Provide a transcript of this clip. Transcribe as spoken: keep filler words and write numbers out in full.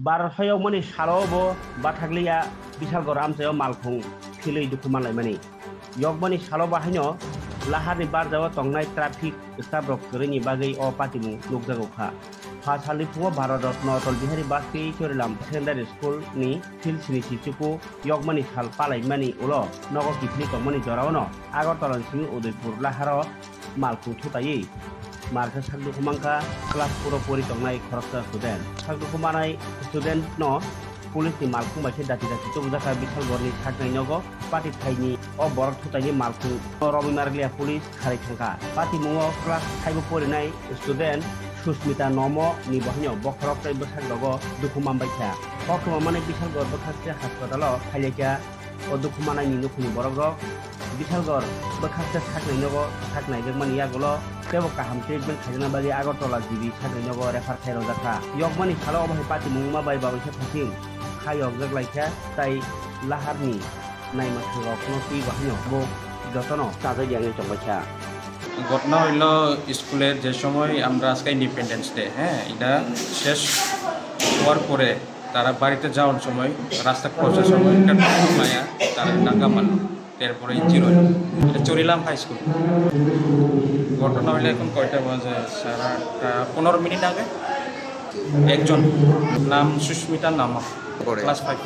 Bar hoyokmani salo bo bathakliya Bisalgor amchaio malkhung philwi dukhu manlaimani. Yokmani salo bahaino laharni barjao tongnai traffic staff rok kwrwini bagwi o patimung nukjago kha. Pha salni phungo Bharat Ratna Atal Bihari Vajpayee Chorilam Secondary School ni field sini si chuku yokmani sal palaimani ulo nogo kiphilwi tongmani joraono Agartala ni simi Udaipur laharo malkhung thutaiwi markhe sakdukhu mankha class four o pori tongnai khoroksa student. Sakdukhu manai student no police ni malkhung bai khe dati dati tubujakha Bisalgor ni saknai nogo. Pati thaini o borok thutaini malkhung no romwi margliya police kharwi thangkha. Patimungo class five o porinai student Susmita Nomo ni bohino bokhorok tei bwsakrogo dukhu manbaikha. Koktwma manwi Bisalgor bwkhakse hospital o phailaikha. O dukhu manai ni nukhungni borok rok Bisalgor bwkhakse saknai nogo saknaijakmani yagulo teibo kaham treatment khaijakna bagwi Agartala G B saknai nogo refer khai rwjakha. Yokmani salo obo hai patimung wngma bai bagwi khe thasing kha yokjak laikha tei laharni naima thang rokno twi bahaino bo jotono chajak yangwi tongbaikha. ঘটনা হইল স্কুলের যে সময় আমরা আজকে independence day, হ্যাঁ, এটা শেষ হওয়ার পরে তারা বাড়িতে যাওয়ার সময় রাস্তা ক্রসের সময় একটা টুকটুক মায়া তারা ডাকা মারল, তারপরে ইঞ্জিন হইল। এটা চরিলাম হাই স্কুল। ঘটনা হইলে এখন কয়টা বাজে? সাড়ে আটটা, পনেরো মিনিট আগে একজন, নাম সুস্মিতা নামা, পড়ে। Class five.